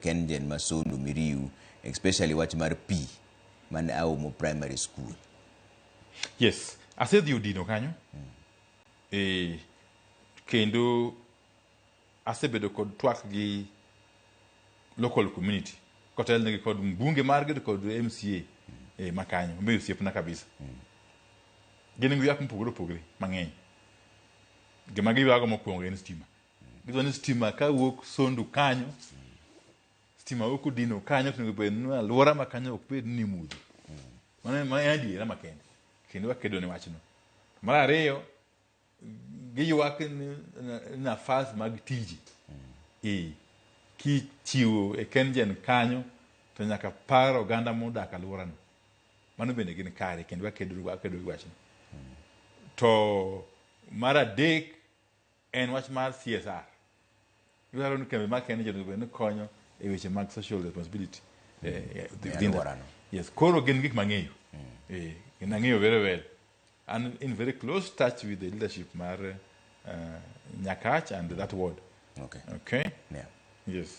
KenGen ma Sondu Miriu, especially wach mar pi man Aomo Primary School. Yes, asedhi Odino kanyo. Kendo asebedo kod twak gi local community kotelnegi kod mbunge margi to kod MCA makanyo omiyo osiepna kabisa. Gin gi ywak mopogore opogore mang'eny. Gima giywago mokwongo en stima. Gidwa ni stima kawuok Sondu kanyo, stima wuok Odino kanyo to onego bed ni alwora ma kanyo ok bed ni mudho. Mano en adiera makende kendo wakedo ne wachno. Mar ariyo, giywak ni nafas mag tije. Kichiwo e KenGen kanyo to nyaka par oganda modak alworano. Mano bende gin kare kendo wakedo gi wachno. To mar adek en wach mar CSR. Gidwaro ni kambi mar KenGen onego bed ni konyo e weche mag social responsibility. E alworano. Yes, koro gin gik mang'eyo. Gin ang'eyo very well. I'm in very close touch with the leadership mar Nyakach and that ward. Okay. Okay? Yeah. Yes.